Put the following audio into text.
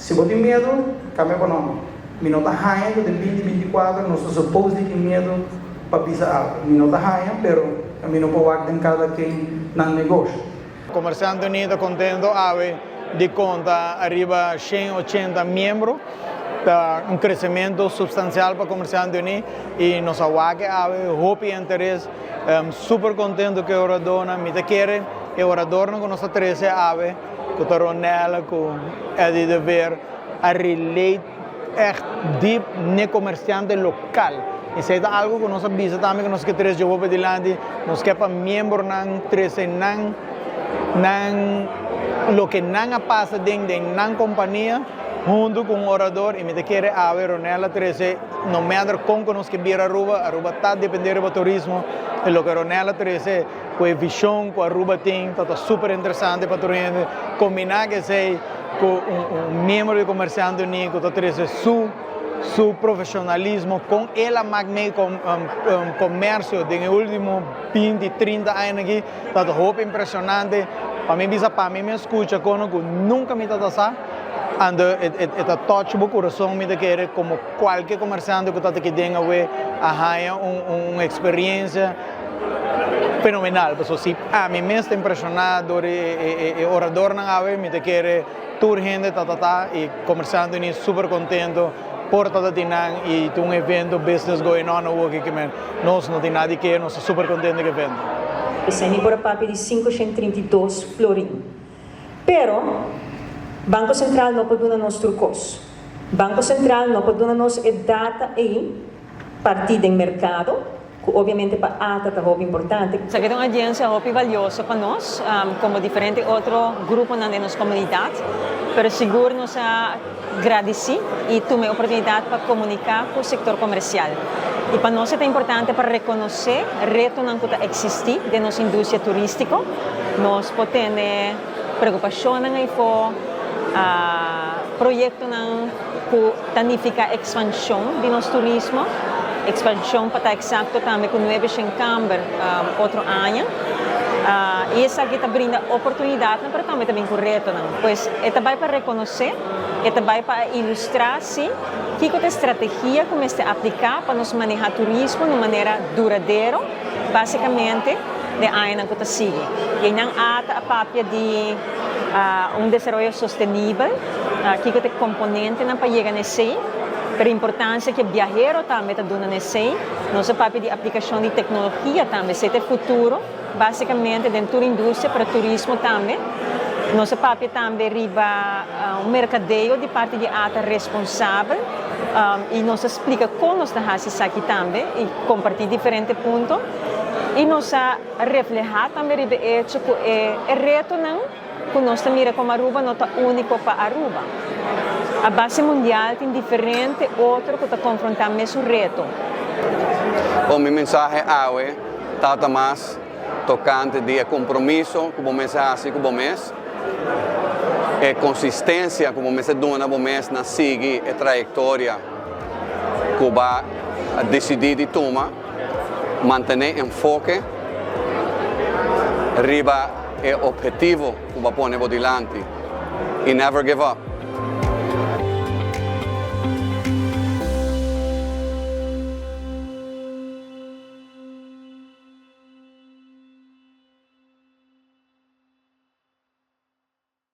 Si bo tin miedo, cambia bo nomber. Mi no ta haña cu den 2024 nos ta suppose di tin miedo pa bisa algo. Mi no ta haña, pero mi no por wak den cada ken nan negoshi. Comerciante Uní ta contento awe di conta ariba 180 miembro. Ta un crecemento substancial pa Comerciante Uní y nos a wak awe hopi interes. Super contento cu e oradornan. Mi ta kere e oradornan cu nos a trece awe, cu ta Ronella cu Eddie de Veer, a relate echt diep n'e comerciante local. Esey ta algo cu nos a bisa tambe cu nos ke trece hopi dilanti. Nos ke pa miembronan trece nan nan loke nan a pasa den nan compania hunto cu un orador y mi ta kere awe Ronella trece. No matter con cu nos ke bira Aruba, Aruba ta depende riba turismo y loke Ronella trece cu e vision cu Aruba tin ta ta super interesante pa tur hende. Combina cu esey cu un miembro di Comerciante Uní cu ta trece su profesionalismo con el a mak mee comercio den e ultimo 20, 30 aña aki ta ta hopi impresionante. Pa mi bisa pa mi mi a scucha cono cu nunca mi ta ta sa. Anto e ta touch bo kurason. Mi ta kere komo kualke komersiante ku ta aki den awe a haña un eksperensia fenomenal, pasobra si ami mes ta impreshoná dor e oradornan awe, mi ta kere tur hende ta ta i komersiante ni super kontento por ta tin nan i tin un evento business going on awo aki ke men nos no tin nada di ke nos ta super kontento ku e evento. Esei mi por a papia di 532 florin. Pero, Banco Central no por duna nos tur cos. Banco Central no por duna nos e data ey parti den mercado, cu obviamente pa ATA ta hopi importante. Esaki ta un audiencia hopi valioso pa nos, como diferente otro gruponan den nos comunidad, pero sigur nos a gradici y tuma e oportunidad pa comunica cu sector comercial. Y pa nos e ta importante pa reconoce retonan cu ta existi den nos industria turistico. Nos por tene preocupacionnan eyfo, proyectonan cu ta nifica expansion di nos turismo, expansion pa ta exacto tambe cu 900 camber otro aña. Y esaki ta brinda oportunidadnan pero tambe ta bin cu retonan. Pues e ta bay pa reconoce, e ta bay pa ilustra si kico ta e strategia cu mester aplica pa nos maneha turismo na un manera duradero, basicamente den añanan cu ta sigui. Y eynan a ta a papia di un desaroyo sostenibel, kico ta e componentenan pa yega na esey, pero importancia cu e biahero tambe ta duna na esey. Nos a papia di aplicacion di tecnologia tambe, esey ta e futuro basicamente den tur industria, pero turismo tambe. Nos a papia tambe riba un mercadeo di parti di ATA responsabel y nos a splica con nos ta haci esaki tambe y comparti diferente punto. Y nos a refleha tambe riba e hecho cu e retonan cu nos ta mira como Aruba no ta unico pa Aruba. A base mundial tin diferente otro cu ta confronta mesun reto. Bon, mi mensahe awe ta mas tocante di e compromiso cu bo mes a haci cu bo mes, e consistencia cu bo mes a duna bo mes na sigui e trayectoria cu bo a decidi di tuma, mantene enfoke riba e obhetivo cu bo a pone bo dilanti y never give up.